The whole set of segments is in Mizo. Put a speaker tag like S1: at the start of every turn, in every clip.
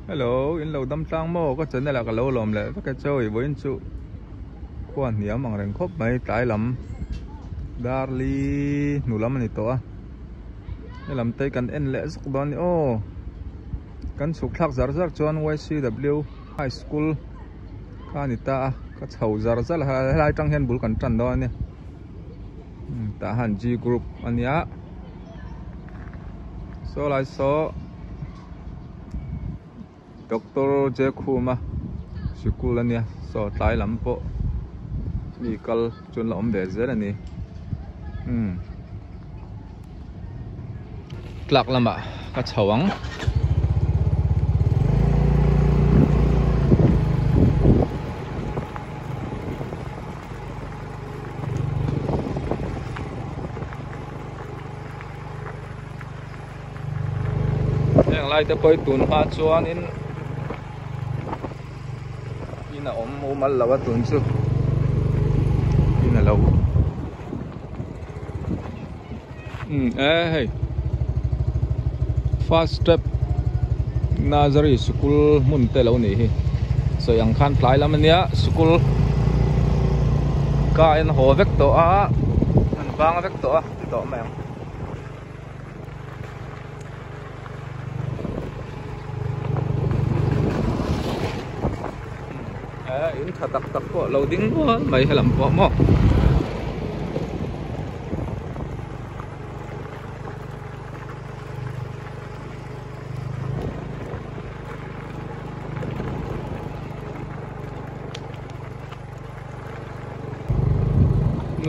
S1: Hello, in lo dam tlang maw? Ka channel ah ka lo lawm leh vek e chawi vawiin chu khua hniam ang reng khawp mai tlai lam darli hnu lam a ni tawh a helam te kan en leh zawk dawn a ni aw kan chhuk thlak zar zar chuan YCW high school kha a ni ta a ka chho zar zar a helai atang hian bul kan tan dawn a ni tah hian G group a nia saw lai saw. Doctor Jekhuma sikul a nia saw tlai lam pawh mi kal chuan la awm ve zel a ni umm tlak lamah ka chho ang. Heng lai te pawh hi tun hma chuanin in a awm mumal lo a tun chu in a lo umm e hei first step nursery sikul hmun te lo nih hi sawi ang khan tlai lam ania sikul ka en haw vek tawh a an vang vek tawh a ti tawh mai ang. In tha tak tak pawh lo ding nual mai helam pawh maw.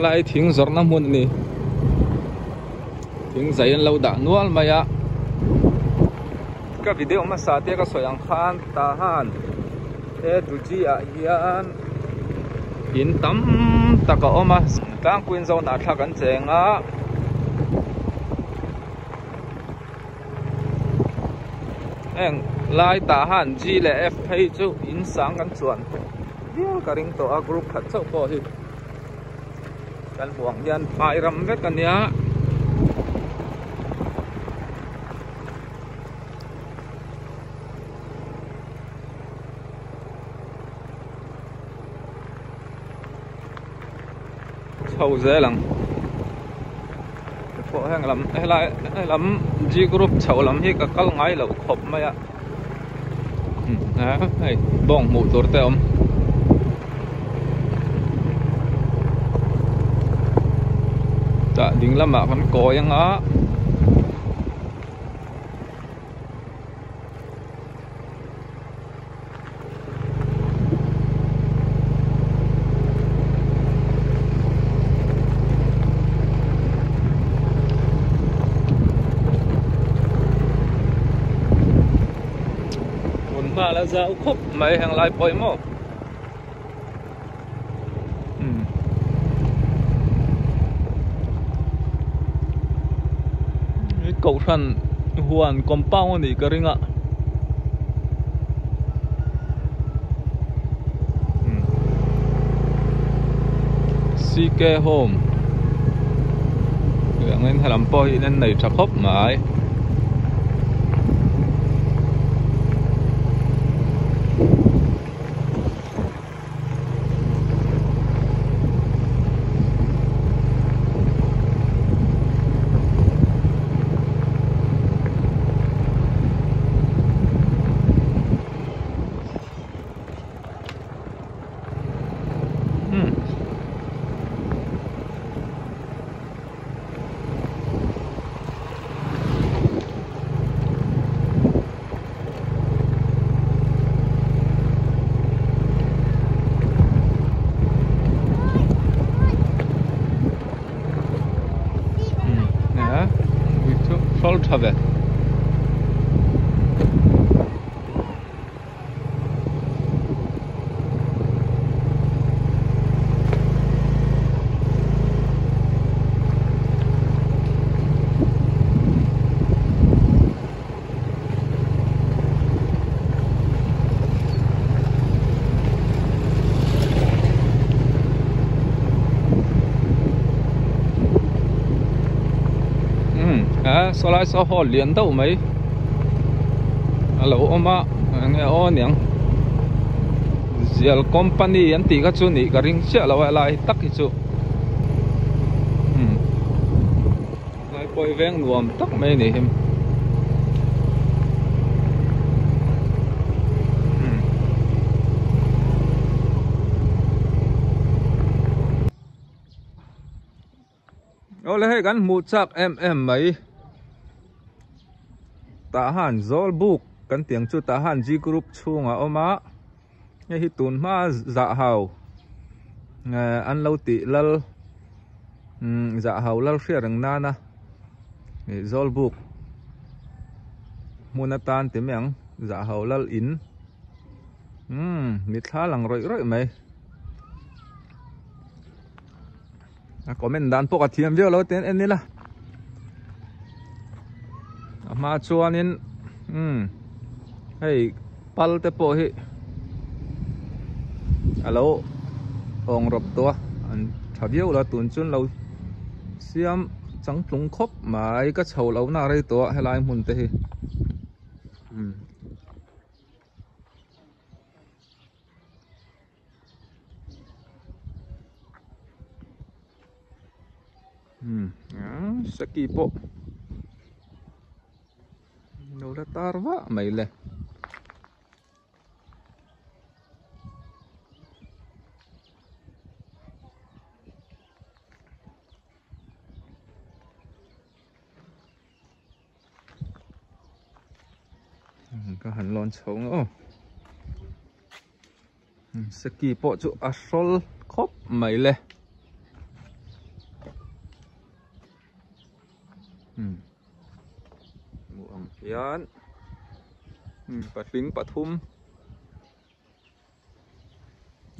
S1: Lai thing zawrhna hmun a ni thing zai an lo dah nual mai a ka video hmasa te ka sawi ang khan tah han he duji ah hian in tam tak a awm a tlangpuiin zone ah thla kan cheng a. Heng lai tah han G leh F phei chu in sang kan chuan viau ka ring tawh a group khat chauh pawh hi kan hmuh ang hian phai ram vek a nia. Chho zel ang pawh heng lam helai helam G group chho lam hi ka kal ngai loh khawp mai a hei bawng hmuh tur te a awm tah ding lamah kan kawi anga. Hmun la zau khawp mai heng lai pawh hi maw Kohhran huan compound a nih ka ring a. CK home angin helam pawh hi in en nei tha khawp mai. Tha ve. Saw lai saw hall lian deuh mai. a lo awm a eng nge aw aniang zial company an tih kha chu nih ka ring chiah lo a helai tak hi chu helai pawh hi veng nuam tak mai a ni hi. Awle hei kan hmuh chak em em mai tah han zawl buk kan tih ang chu tah han G group chhungah a awm a hei hi tun hma zah hau eh an lo tih lal umm zah hau lal hriat reng nana ih zawl buk hmun atan ti mai ang zah hau lal in umm mitthla lang rawih rawih mai. A comment dan pawh ka thiam viau lo ten en ila a hma chuanin umm hei pal te pawh hi a lo awng rawp tawh a an tha viau lo tun chuan lo siam changtlung khawp mai ka chho lo na rei tawh a helai hmun te hi umm. Seki pawh lo la tar vah mai le. Ka han lawn chho ang aw seki pawh chu a hrawl khawp mai le hmuh ang hian patling pathum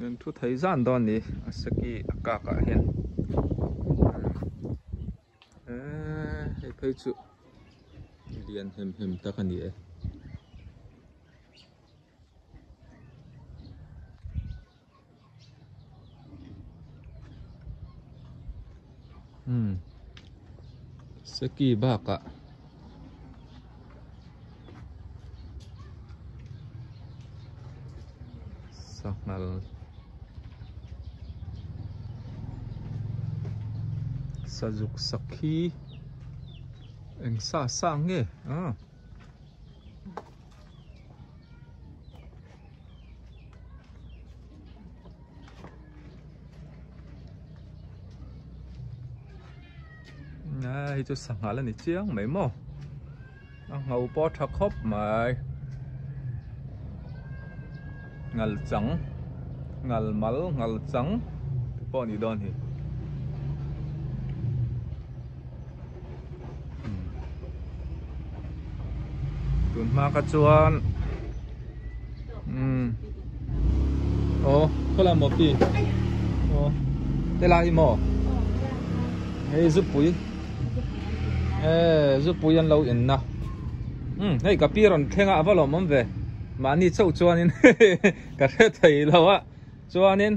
S1: An thu thei zan dawn ni a seki a kak ah hian eee hei phei chu lian hem hem tak a ni e. Seki bakah sanghal sazuk sakhi eng sa sa nge ah. Hei chu sanghal a ni chiang mai maw a ngho pawh a tha khawp mai ngal chang ngal mal ngal chang te pawh a nih dawn hi. Tun hma kha chuan umm aw khawlai maw pi aw helai hi maw hei zupui e zupui an lo in na umm hei ka pi rawn thleng a a va lawmawm ve mahni chauh chuanin ka hre thei lo a. Chuanin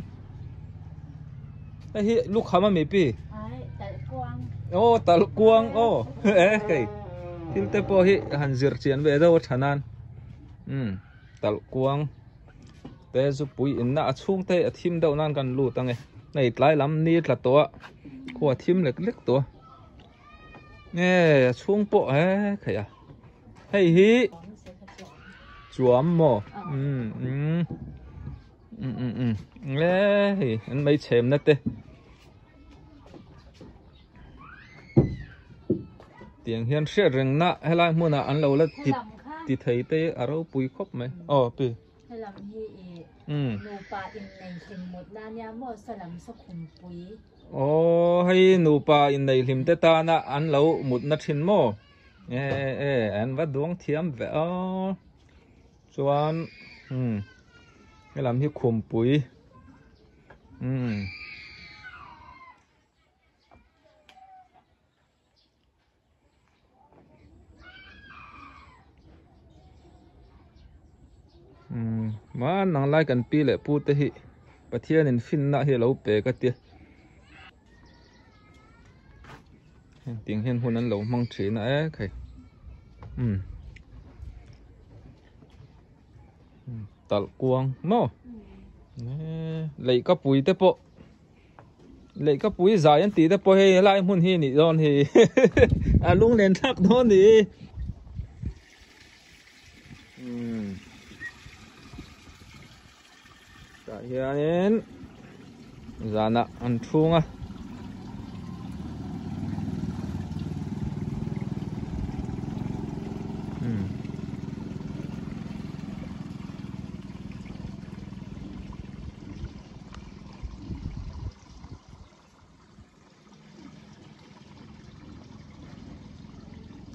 S1: hei hi lukham a mi pi? Aw talh kuang aw e hei thil te pawh hi han zir chian ve deuh a tha nan umm talh kuang te zupui inna a chhung te a thim deuh nan kan lut ange hei tlai lam ni tla tawh a khua thim lek lek tawh a nge a chhung pawh he khaih a hei hi chuam maw umm umm. Um um um nge hei an mai chhem na te tiang hian hriat reng na helai hmunah an lo la ti ti thei te a ropui khawp mai aw pi
S2: helam hi i nupa in nei hlim mut na nia maw salam sakhum pui
S1: aw hei nupa in nei hlim te tana an lo mut na thin maw e e an va duang thiam ve aw Chuan umm helam hi khumpui umm umm hmanang lai kan pi leh pu te hi Pathianin finna hi a lo pe ka tia heng tiang hian hun an lo hmang thin a e khai umm. Talh kuang maw leihka pui te pawh leihka pui zai an tih te pawh hei helai hmun hi nih dawn hi a lunglen thlak dawn ni umm tah hianin zanah an thung a.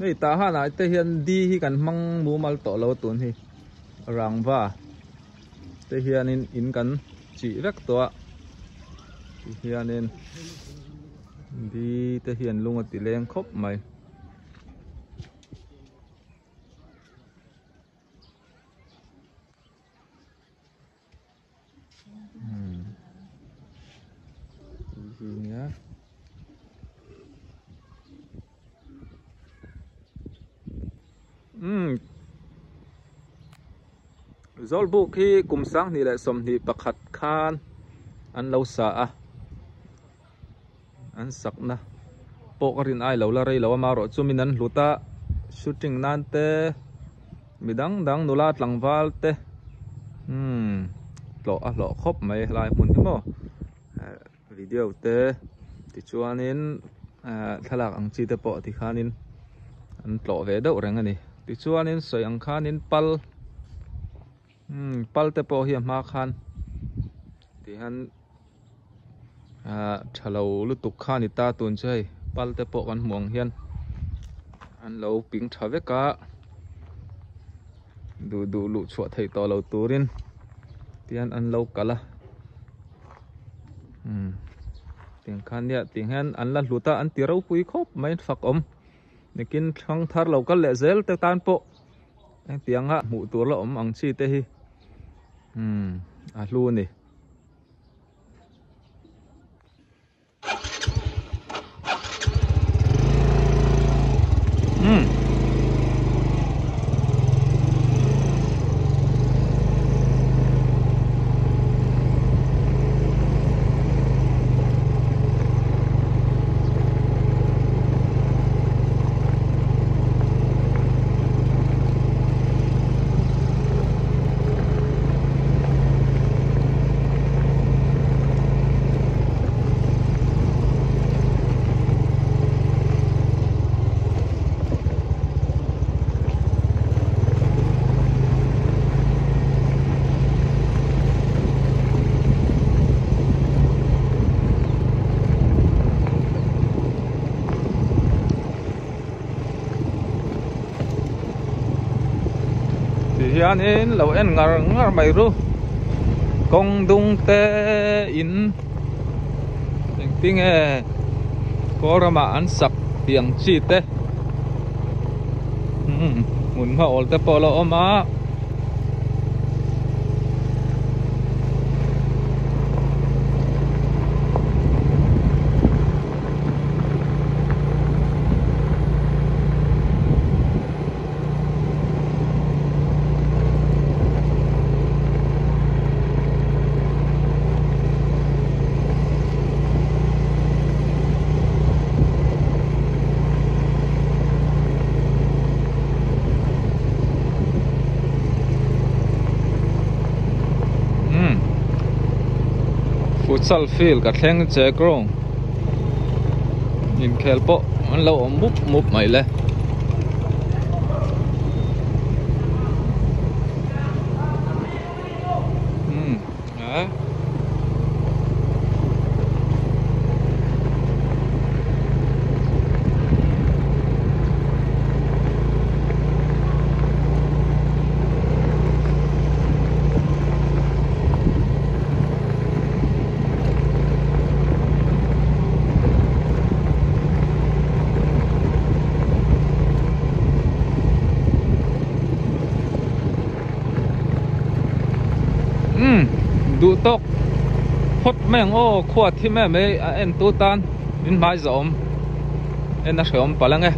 S1: Hei tah hanah te hian di hi kan hmang mumal tawh lo tun hi rangva te hianin in kan chih vek tawh a ti hianin di te hian lung a ti leng khawp mai. Zawlbuk hi kum 2021 khan an lo sa a an sakna pawh ka rin ai lo la rei lo a marawh chu min an hlut a shooting nan te mi dang dang nula tlangval te umm tlawh a hlawh khawp mai helai hmun hi maw video te tichuanin ah thlalak ang chi te pawh tikhanin an tlawh ve deuh reng a ni tichuanin sawi ang khanin pal umm pal te pawh hi a hma khan tihian ah tha lo lutuk kha a ni ta tun chu hei pal te pawh kan hmuh ang hian an lo ping tha vek a duh duh luh chhuah theih tawh lo turin tihian an lo kal a umm tiang khan nia tiang hian an la hlut a an ti ropui khawp mai fak awm nikin thlang thar lo kal leh zel te tan pawh hetianga hmuh tur la awm ang chi te hi umm a hlu a ni. Ti hianin lo en ngar ngar mai ru kawng dung te in engtinge kawl ramah an sak tiang chi te umm hmun hma awl te pawh a lo awm a. Futsal field ka thleng che kawng inkhel pawh an lo awm mup mup mai le. Umm duh tawk phawt mai ang aw khua thim em mai a en tu tan min hmai zawh awm en a hrehawm palh ang e.